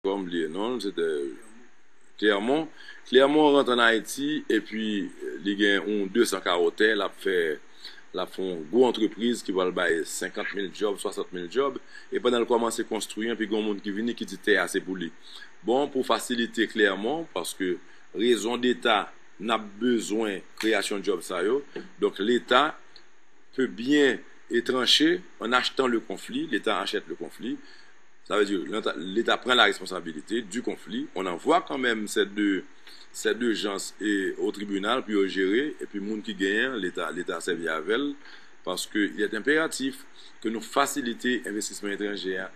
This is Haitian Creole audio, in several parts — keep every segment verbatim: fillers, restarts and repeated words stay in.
Kòm li ye non l, se te Clermont. Clermont rantre ann Ayiti, epi li gen yon de san kawo tè, l ap fè, l ap fè yon gwo antrepriz ki pral bay senkant mil djòb, swasant mil djòb, e pandan l kòmanse konstwi an, epi gen yon moun ki vini ki di tè a se pou li. Bon, pou fasilite Clermont, paske rezon deta n ap bezwen kreyasyon djòb sa yo, donk Leta peut bien trancher en achetant le conflit, l'État achète le conflit, ça veut dire l'État prend la responsabilité du conflit, on envoie quand même ces deux, ces deux gens et au tribunal pou yo jere, epi moun ki genyen, Leta, Leta sèvi avè l, paske il est impératif ke nou fasilite envestisman etranjè a.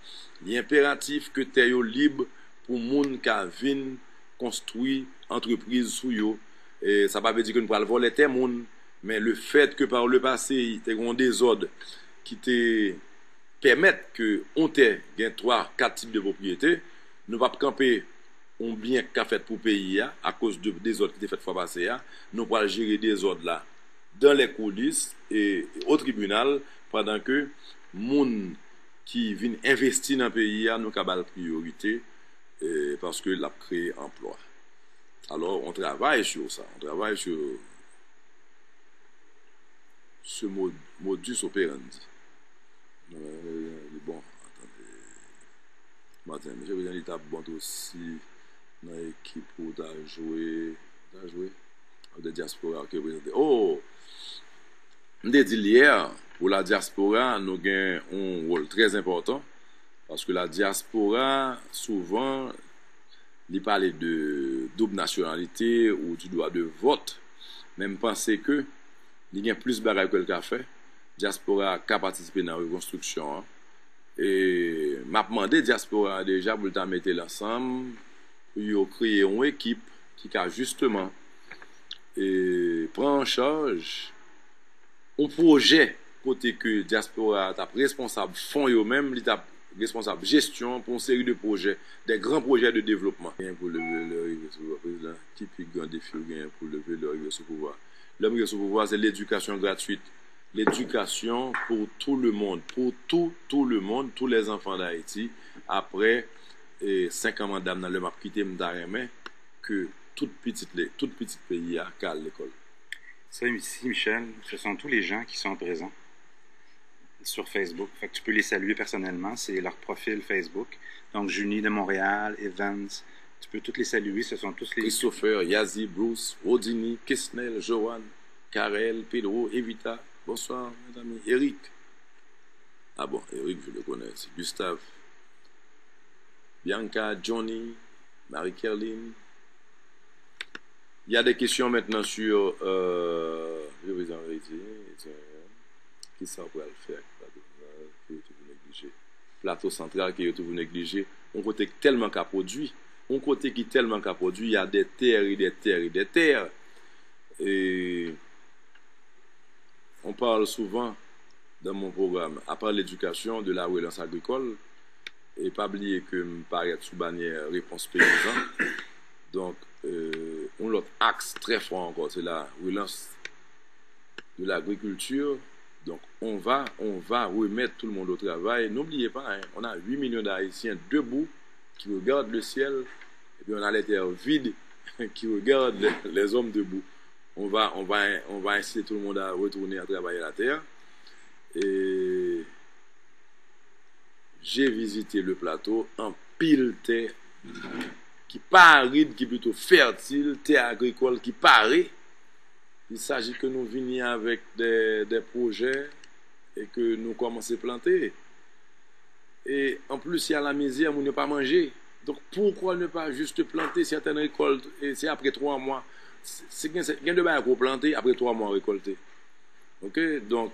Li enperatif ke tè yo lib pou moun ka vin konstwi antrepriz sou yo. E sa pa vle di ke nou pral vòlè tè moun, men le fèt ke par le pase te gen yon dezòd ki te pèmèt ke yon tè gen twa, kat tip de pwopriyete, nou p ap kanpe yon byen k ka fèt pou peyi a akoz de dezòd ki te fèt fwa pase a. Nou pral jere dezòd la dans les coulisses e o tribinal, pandan ke moun ki vin envesti nan peyi a, nou ka ba l priyorite, e, paske l ap kreye anplwa. Alors, on travaille sur ça, on travaille sur ce mod- modus operandi. Bon, attendez. Maten, mesye Prezidan, li t ap bon tou si nan ekip ou ta jwe, ta jwe. Ou de dyaspora ki reprezante. Oh! M te di l yè, pou la dyaspora, nou gen yon wòl trè enpòtan. Paske la dyaspora, souvan, li pale de doub nasyonalite ou di dwa de vòt. Men m panse ke li gen plis bagay ke l ka fè. Dyaspora a ka patisipe nan rekonstriksyon an. E m ap mande dyaspora a deja pou l ta mete l ansanm, pou yo kreye yon ekip ki ka jisteman, e, pran an chaj yon pwojè kote ke dyaspora a t ap responsab fon yo menm, li t ap responsab jesyon pou yon seri de pwojè, de gran pwojè de devlopman. Genyen pou leve lè rive sou pouvwa, prezidan, ki pi gran defi w genyen pou leve lè rive sou pouvwa? Lè m rive sou pouvwa, se ledikasyon gratwit. L'éducation pour tout le monde, pour tout, tout le monde, tous les enfants d'Haïti, après, e, senk an manda m nan, lè m ap kite, m ta renmen ke tout pitit, tout pitit peyi a ka al lekòl. Ici, Michel, ce sont tous les gens qui sont présents sur Facebook. Fait que tu peux les saluer personnellement, c'est leur profil Facebook. Donc, Junie de Montréal, Evans, tu peux tous les saluer, ce sont tous les... Christopher, Yazi, Bruce, Rodini, Kesnel, Joanne, Karel, Pedro, Evita, bonsoir, mes amis, Eric. Ah bon, Eric, je le connais, c'est Gustave. Bianca, Johnny, Marie-Kerline. Il y a des questions maintenant sur euh, le président Haïti. Kisa w pral fè ak Plato Santral ke yo toujou neglije? Plato Santral ke yo toujou neglije. Yon kote ki tèlman ka pwodui. Yon kote ki tèlman ka pwodui. Il y a des terres et des terres et des terres. Et on parle souvent dans mon programme, à part l'éducation, de la relance agricole. E pa bliye ke m parèt sou banyè Réponse Paysan. Donk, euh, yon lòt aks trè fò ankò, se la relance de l'agriculture. Donc, on va, on va remettre tout le monde au travail. N'oubliez pas, hein, on a huit millions d'Haïtiens debout qui regardent le ciel, et puis on a les terres vides qui regardent les, les hommes debout. On va, on va, on va inciter tout le monde à retourner à travailler la terre. Et j'ai visité le plateau, anpil tè ki pa arid, ki plito fètil, tè agrikòl ki pare. Il s'agit que nous venions avec des, des projets et que nous commençons à planter. Et en plus, il y a la misère, moun yo pa manje. Donc pourquoi ne pas juste planter certaines récoltes et c'est après trois mois, c'est, c'est, c'est, gen de bagay pou planter, après trois mois récolter. OK? Donc,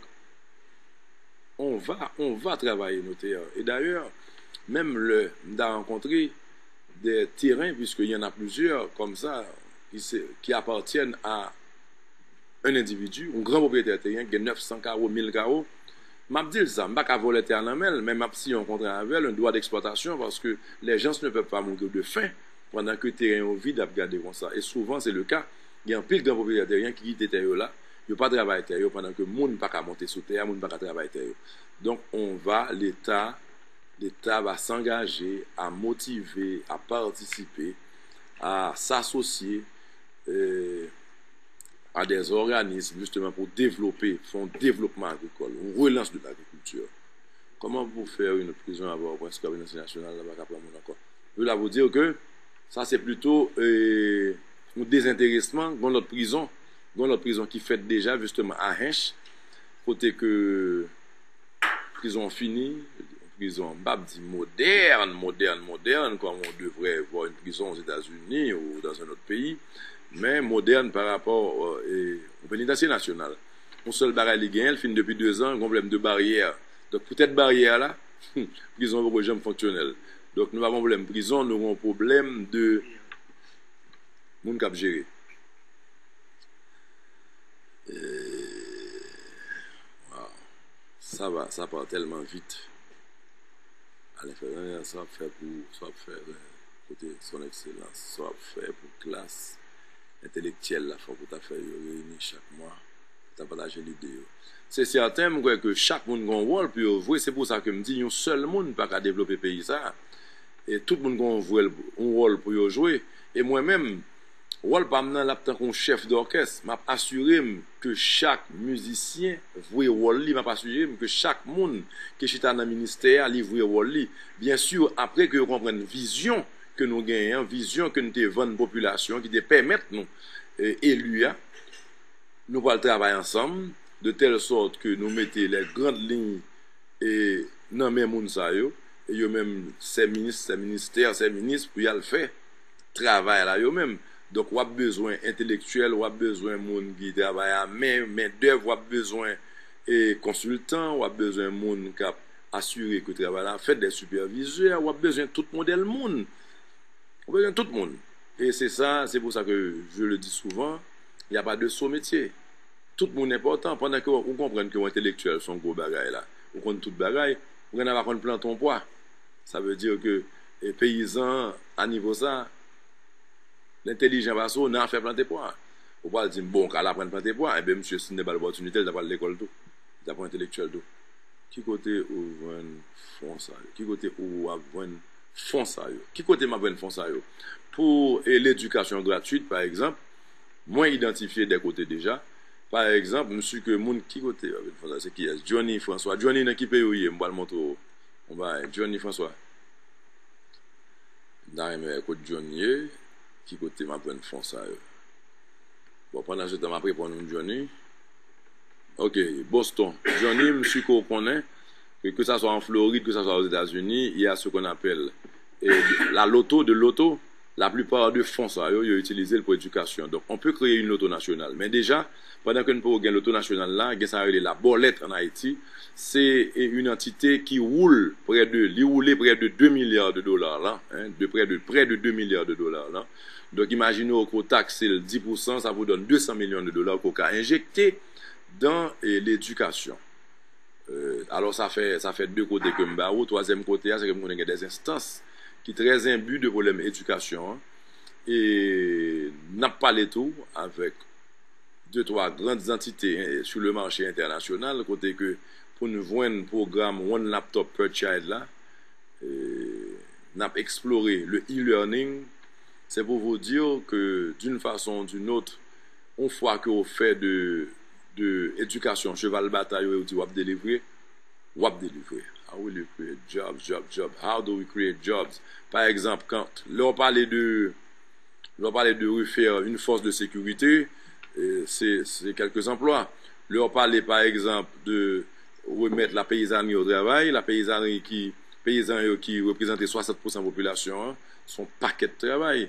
on va, on va travailler nos terres. Et d'ailleurs, menm lè m ta rankontre des terrains, puisque il y en a plusieurs comme ça, qui, se, qui appartiennent à un individu, un grand propriétaire terrien, qui a neuf cents carreaux, mille carreaux, m ap di l sa, m pa ka vòlè tè a nan men l, men m ap siyen yon kontra avè l, un droit d'exploitation, parce que les gens ne peuvent pas mourir de faim pendant que teren yo vid ap gade konsa. Et souvent, c'est le cas. Gen anpil gran propriétaires terriens ki kite tè yo la, yo pa travay tè yo, pandan ke moun pa ka monte sou tè a, moun pa ka travay tè yo. Donc, on va, Leta Leta va s'engager à motiver, à participer, à s'associer euh, à des organismes justement pour développer, fè yon devlopman agrikòl, yon relans de l'agriculture. Kòman pou fè yon prizon avè yon prens kabinè nasyonal la pa ka pran moun ankò? Cela veut dire que sa se plito euh, yon dezenteresman, gon lòt prizon, gon lòt prizon ki fèt deja justement à Hinche, kote ke prizon an fini, prizon, m p ap di modèn, modèn, modèn, comme on devrait voir une prison aux États-Unis ou dans un autre pays, men modèn pa rapò euh, e, yon penitansye nasyonal. Yon sèl bagay li genyen, l fin depi de zan, gon pwoblèm de baryè. Donk poutèt baryè a la, prizon poko janm fonksyonèl. Donk nou pa gon pwoblèm prizon, nou gon pwoblèm de moun k ap jere. Euh, wow. Ça va, ça part tellement vite. Alain Ferdinand, sa w ap fè pou, sa w ap fè, euh, kote son excellence, sa w ap fè pou klas entelektyèl la, fòk ou ta fè yo reyini chak mwa, ou ta pataje lide yo. Se sèten, m kwè ke chak moun gen yon wòl pou yo jwe, se pou sa ke m di yon sèl moun pa ka devlope peyi sa a. E tout moun gen yon vwèl, yon wòl pou yo jwe. E mwen menm, wòl pa m nan, l ap tankou yon chèf dòkès. M ap asire m ke chak mizisyen vwe wòl li. M ap asire m ke chak moun ki chita nan ministè a, li vwe wòl li. Byen si, apre ke yo konprann vizyon ke nou genyen an, vizyon ke n te vann popilasyon an, ki te pèmèt nou e, eli a, nou pral travay ansanm, de tèl sòt ke nou mete les grandes lignes e, nan men moun sa yo, e yo menm, sè minis, sè ministè, sè minis, pou y al fè travay la yo menm. Donk, w ap bezwen entelektyèl, w ap bezwen moun ki travay a men, mendèv, w ap bezwen e, konsiltan, w ap bezwen moun k ap asire ke travay la fèt, des superviseurs, w ap bezwen tout modèl moun. Ou bezwen tout moun. E se sa, se pou sa ke je le dis souvan, y a pas de sot métier. Tout moun enpòtan. Pandan ke ou konprann ke yon entelektyèl se yon gwo bagay la, ou konn tout bagay, ou genlè pa konn plante yon pwa. Sa vle di ke e, peyizan an, a nivo sa, l entelijan pase w nan afè plante pwa. Ou pral di m, bon, ou ka al aprann plante pwa. Enben, misye, si n te ba l opòtinite, l ta pral lekòl tou. Li ta pran entelektyèl tou. Ki kote ou jwenn fon sa yo? Ki kote ou ap jwenn fon sa yo? Ki kote m ap jwenn fon sa yo? Pou e, ledikasyon gratwit, pa egzanp, mwen idantifye de kote deja. Pa egzanp, m si ke moun ki kote yo ap jwenn fon sa yo, se kiyès? Johnny François. Johnny, nan ki peyi w ye? M pral montre w yon bagay. Johnny François. M ta renmen wè kot Johnny ye, ki kote m ap jwenn fon sa yo. Bon, pandan se tan, m ap reponn ou, Johnny. Ok, Boston. Johnny, m si ke w konnen ke, ke sa swa an Florid, ke sa swa Ozetazini, il y a ce qu'on appelle eh, la loto, de loto, la plupart de fon sa yo, yo itilize l pou edikasyon. Donk, on peut créer une loto nationale. Men deja, pandan ke n poko gen loto nasyonal la, gen sa yo rele la bòlèt an Ayiti, se e, une entité ki woule près de, li woule près de deux milliards de dollars la, hein, de près de, près de deux milliards de dollars la. Donk, imajine w ke w takse l dis pou san, sa pou donn deux cents millions de dollars ke w ka enjekte dans eh, l'éducation. Euh, alò, sa fè, sa fè de kote ke m ba ou. Twazyèm kote a, se ke m konnen gen des instances ki trè enbi de pwoblèm edikasyon an. E n ap pale tou avèk de twa grandes entités eh, sur le marché international, kote ke pou n jwenn pwogram One Laptop Per Child la, eh, n ap eksplore le e-learning. C'est pour vous dire que d'une façon ou d'une autre, yon fwa ke w fè de, de edikasyon cheval batay ou di w ap delivre, w ap delivre. How will you create jobs, jobs, jobs? How do we create jobs? Pa egzanp, kan lè w pale de, lè w pale de refaire une force de sécurité, eh, se, se quelques emplois. Lè w pale, pa egzanp, de remèt la peyizanri o travay, la peyizanri ki, peyizan yo ki reprezante swasant pou san popilasyon an, se yon pakèt travay.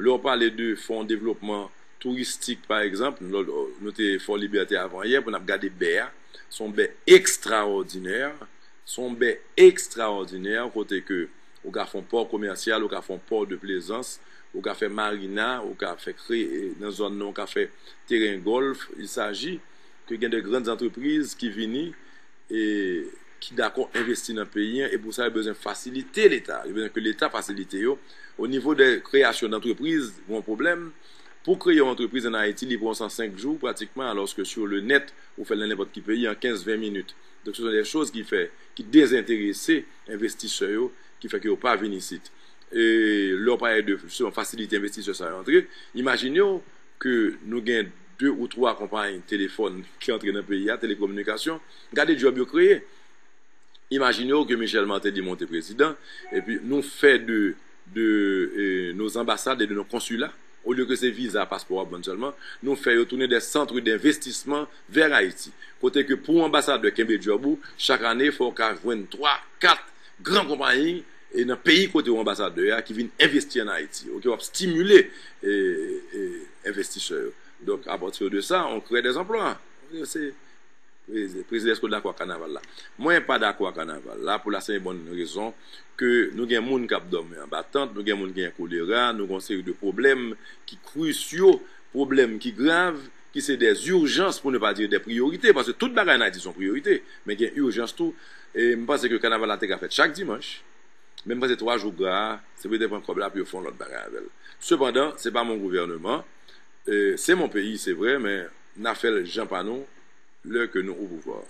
Lè w pale de fon devlopman touristik, pa egzanp, nou, nou te Fò Libète avan yè pou n ap gade bè a. Se yon bè ekstraòdinè. Se yon bè ekstraòdinè kote ke ou ka fè yon pò komèsyal, ou ka fè yon pò de plezans, ou ka fè marina, ou ka fè kreye, nan zòn nan, ou ka fè teren gòlf. Il s'agit ke gen de grandes entreprises ki vini e ki dakò envesti nan peyi an, e pou sa, yo bezwen fasilite Leta. Yo bezwen ke Leta fasilite yo. O nivo de kreyasyon dantrepriz, gen yon pwoblèm. Pou kreye yon antrepriz ann Ayiti, li pran san senk jou pratikman, alòske sur le net, ou fè l nan nenpòt ki peyi an kenz ven minit. Donk, se son de choz ki fè, ki dezenterese envestisè yo, ki fè ke yo pa vin isit. E lè w pale de, jisteman, fasilite envestisè sa yo antre, imajine w ke nou gen de ou twa konpayi telefòn ki antre nan peyi a, telekominikasyon. Gade djòb yo kreye. Imajine w ke Michel Martelly monte prezidan, epi nou fè de, de eh, nos ambassades et de nos consulats, olye ke se viza, paspò w ap vann sèlman, nou fè yo tounen des centres d'investissement vers Haïti. Kote ke pou yon anbasadè kenbe djòb ou, chak ane, fò w ka jwenn twa, kat gran konpayi e nan peyi kote w anbasadè a ki vin envesti ann Ayiti. Oke, w ap stimile eh, eh, envestisè yo. Donk, apati de sa, on crée des emplois. Se Prezi-, Prezidan, èske w dakò ak kanaval la? Mwen pa dakò ak kanaval la pou la senp e bòn rezon ke nou gen moun k ap dòmi anba tant, nou gen moun ki gen kolera, nou gen yon seri de pwoblèm ki krusyo, pwoblèm ki grav, ki se des urgences, pour ne pas dire des priorités, paske tout bagay ann Ayiti se yon priyorite, men gen ijans tou. E m panse ke kanaval la te ka fèt chak dimanch, men m panse twa jou gra a, se pou yo te pran kòb la pou yo fè yon lòt bagay avè l. Sepandan, se pa mon gouvèneman, eh, se mon peyi, se vre, men n a fè l jan pa nou, lè ke nou o pouvwa.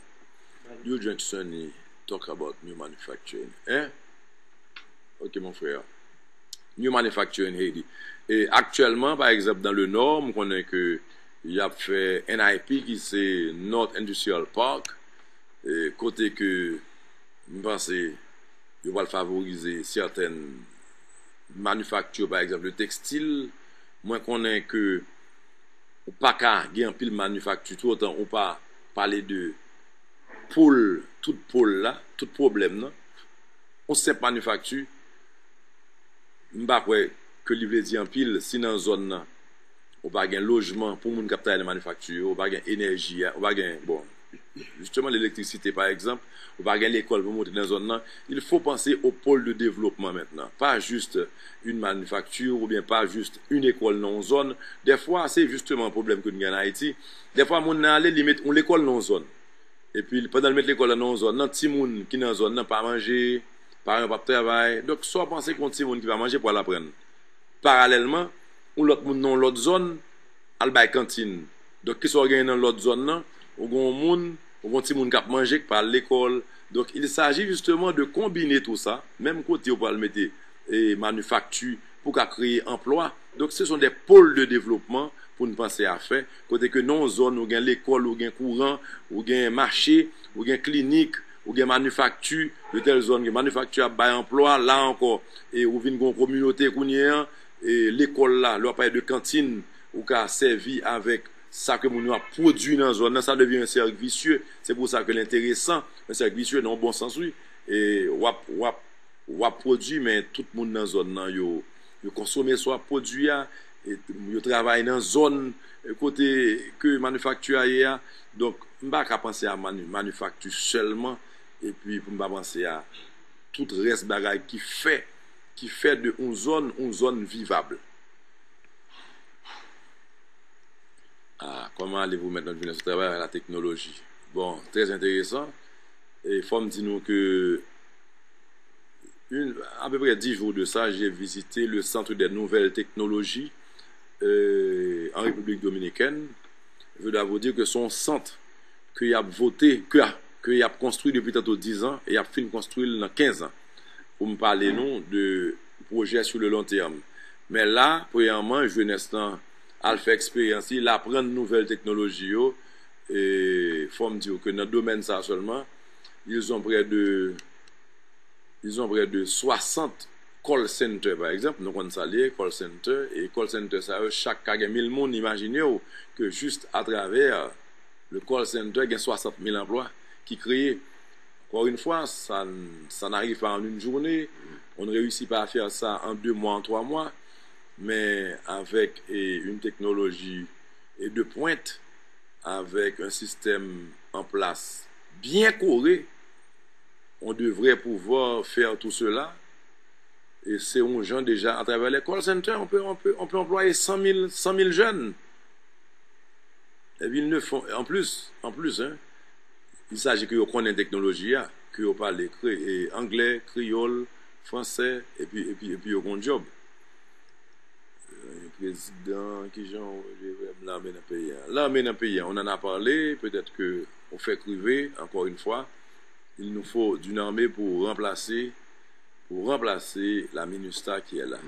You drink Sunny, talk about new manufacturing, hein? Ok, mon frère. New manufacturing Haiti. E aktyèlman, pa egzanp, dans le Nord, m konnen ke y ap fè N I P, ki se North Industrial Park, eh, kote ke m panse yo pral favorize sèten manifakti, pa egzanp, le tekstil. Mwen konnen ke ou pa ka gen anpil manifakti toutotan ou pa pale de pòl, tout pòl la, tout pwoblèm nan. Yon senp manifakti, m pa kwè ke li vle di anpil si nan zòn nan ou pa gen lojman pou moun k ap travay nan manifakti yo, ou pa gen enèji a, ou pa gen, bon, jisteman, lelektrisite, pa egzanp, ou pa gen lekòl pou montre nan zòn nan. Il faut penser au pôle de développement maintenant, pas juste une manufacture oubyen pa jis yon lekòl nan yon zòn. Dèfwa, se jisteman pwoblèm ke nou gen ann Ayiti. Dèfwa, moun nan ale, li met yon lekòl nan yon zòn. Epi, pandan l met lekòl la nan yon zòn nan, timoun ki nan zòn nan pa manje, paran yo p ap travay. Donk, sa w panse ke yon timoun ki pa manje pral aprann? Paralèlman, yon lòt moun nan yon lòt zòn al bay kantin. Donk, kisa w genyen nan lòt zòn nan? Ou gen yon moun, ou gen yon timoun k ap manje, ki pa al lekòl. Donc, il s'agit justement de combiner tout ça, menm kote ou pral mete eh, manifakti, pou ka kreye anplwa. Donk, ce sont des pôles de développement pou n panse a fè, kote ke nan yon zòn ou gen lekòl, ou gen kouran, ou gen mache, ou gen klinik, ou gen manifakti, de tèl zòn gen manifakti ap bay anplwa, la ankò, e ou vin gen yon kominote kounye an, e lekòl la, lè w ap pale de kantin, ou ka sèvi avèk sa ke moun yo ap pwodui nan zòn nan, sa devyen yon sèk visye. Se pou sa ke l enteresan, yon sèk visye nan yon bon sans, wi. E w ap, w ap, w ap pwodui, men tout moun nan zòn nan, yo, yo konsome sa w ap pwodui a, e yo travay nan zòn, e kote ke manifakti a ye a. Donk, m pa ka panse a mani-, manifakti sèlman, epi pou m pa panse a tout rès bagay ki fè, ki fè de yon zòn, yon zòn vivab. Ah, comment allez-vous maintenant de venir au travail avec la technologie? Bon, très intéressant. E fò m di nou ke une, à peu près dix jours de ça, j'ai visité le centre des nouvelles technologies euh, en République dominicaine. Je dois vous dire que c'est un centre ke y ap vote, ke, ke y ap konstwi depi tanto diz an, e y ap fin konstwi l nan kenz an. Pou m pale nou de pwojè sur le long terme. Men la, premyèman, jenès lan al fè eksperyans li, l aprann nouvèl teknoloji yo. E fò m di w ke nan domèn sa sèlman, ils ont près de, ils ont près de soixante call center, pa egzanp, nou konn sa l ye, call center, e call center sa yo, chak ka gen mil moun, imajine w ke jis atravè le call center, gen swasant mil anplwa ki kreye. Encore une fois, ça, n- ça n'arrive pas en une journée, on ne réussit pas à faire ça en deux mois, en trois mois, mais avec eh, une technologie eh, de pointe, avec un système en place bien kore, on devrait pouvoir faire tout cela. Et c'est un genre déjà à travers les call centers, on peut, on peut, on peut employer cent mille, cent mille jeunes. Et puis ils ne font, en plus, en plus, hein, il s'agit que yo konnen teknoloji a, que yo pale kré, anglè, kreyòl, fransè, epi, epi, epi yo gon djòb. Président, kijan w lame nan peyi a? Lame nan peyi a, on en a parlé, peut-être que on fait criver, encore une fois. Il nous faut d'une armée pour remplacer, pour remplacer la MINUSTAH qui est là.